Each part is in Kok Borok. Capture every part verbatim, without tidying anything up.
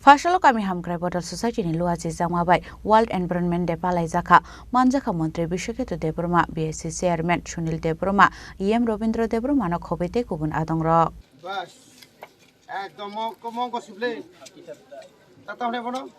Asalo kami hamkrai bodol society ni luachi jangma bai World Environment Day palaijakha. Manjakha montri Biswaketu Debbarma, B S C chairman Sunil Debbarma, E M Robindra Debbarma no khobwi tei kubun adongrok. Bas. Ekdom mong-, mongko sible. Tata hone bono.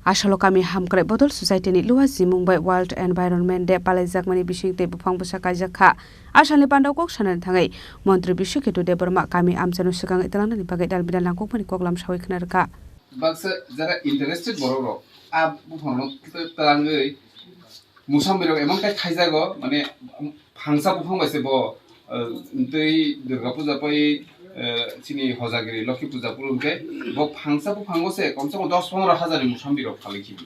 Asalo kami hamkrai bodol society ni luachi mung bai World Environment Day palaijakmani bising tei buphang bwsa kaijak kha. Asalni pandao kok sanani thangwi montri Biswaketu Debbarma kami amchaino swkang italangnani bagwi dal bidal nangkukmani koklam sawi khna rwkha. Baksa jara interested borok rok a buphang no twlangwi musambi rok emon khe khaijago, mane phangsa buphang bai se bo, eh, tei Durga puja pai, eh, chini Hojagiri Lokhi puja puru hwnkhe bo phangsa buphango se komse kom dos pondro hajar ni musambi rok phalwi khibi.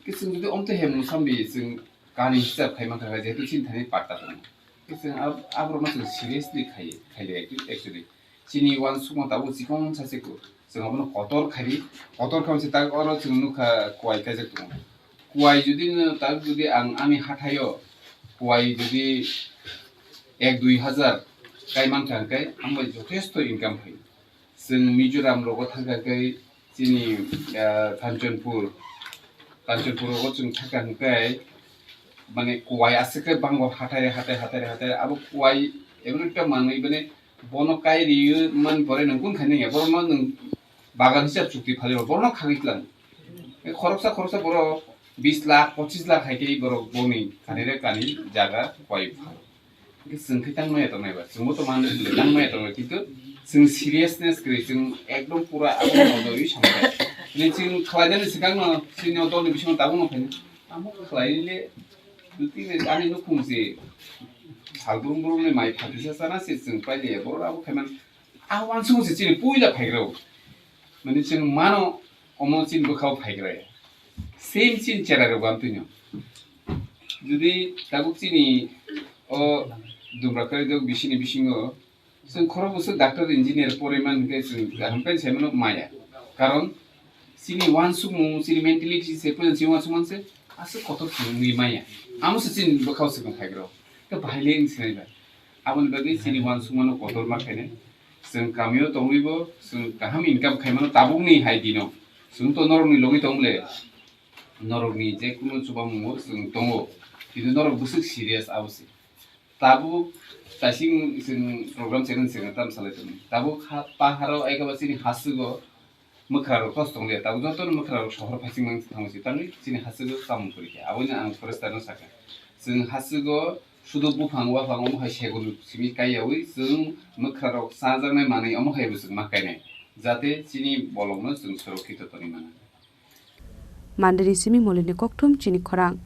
Khe chwng jodi omtwi he musambi chwng kani hisab khai mankha, jehetu chini thani patta tongo. Khe chwng ab-, aborokno chwng seriously khai, khailai actually. Chini uansukma tabuk chikon sa se ku-, chwng abono kotor khaidi, kotor kha se tak oro chwng nukha kuai kaijak tongo. Kuai jodi no tak jodi ang ani hathaio kuai jodi ek dui hajar kai mankha hwnkhe ang bai jothesto income phaio. Chwng Mizoram rogo thangkha khe chini, ah, Kanchanpur, Kanchanpur rogo chwng thangkha hwnkhe mane kuai aswk khe bango hathai hathai hathai hathai abo kuai emon ekta manwi mane bono kai riyo man pore nang kun khainai ya, borok no nang bagan hisab chukti phali borok no khagwi tlang. Khoroksa khoroksa borok bis lakh, pochis lakh hai khe borok boni kani re kani jaga kuai phal. Hwnkhe chwng khe tang maya tongnai ba, chwngbo to man tang maya tongnai, kintu chwng seriousness kwrwi, chwng ekdom pura abo no nojorwi samkha. Hwnwi chwng khlainani swkang no chini o dol ni bisingo tabuk no phainai. Amo khlai le, dutwi le ani nukhung se sal brum brum ni mai phatisa sana se chwng pailiya, borok abo khaiman. A uansukmung se chini puila phaigrao. Mane chwng mano omo chini bwkhao phaigraya. Same chini cherai rok bo amtwino. Jodi tabuk chini o dumra kwrwi dok bisini bisingo chwng khorok bwswk doctor engineer porwi man hwnkhe chwng kaham khe saimano maya. Karon chini uansukmung, chini mentality se puila chini uansukmung se aswk kotor chwngwi maya. Amo se chini bwkhao swkang phaigrao. Khe bahai le wng sinai bai. Aboni bagwi chini uansukmano kotor ma khainai. Chwng kamio tongwibo chwng kaham income khaimano tabukni hai dino. Chwng to norokni logwi tong le, norokni je kunu chubamungo chwng tongo. Kintu norok bwswk serious abo se. Tabuk taising chwng program channel chwng tam salai tongo. Tabuk ha, paharo ekaba chini haswgo mwkhrarok tos tong liya, tabuk jotono mwkhrarok sohor phaising mang thango se, tamni chini haswgo tamo kwrwi khe. Aboino ang forester no sakha, chwng haswgo sudu buphang waphang omo hai segun simi kaiyaui chwng mwkhrarok chajaknai manwi omo hai bo chwng ma kainai, jate chini bolongno chwng surokkito tonwi mano. Mandiri simi Molini kokthum chini khorang.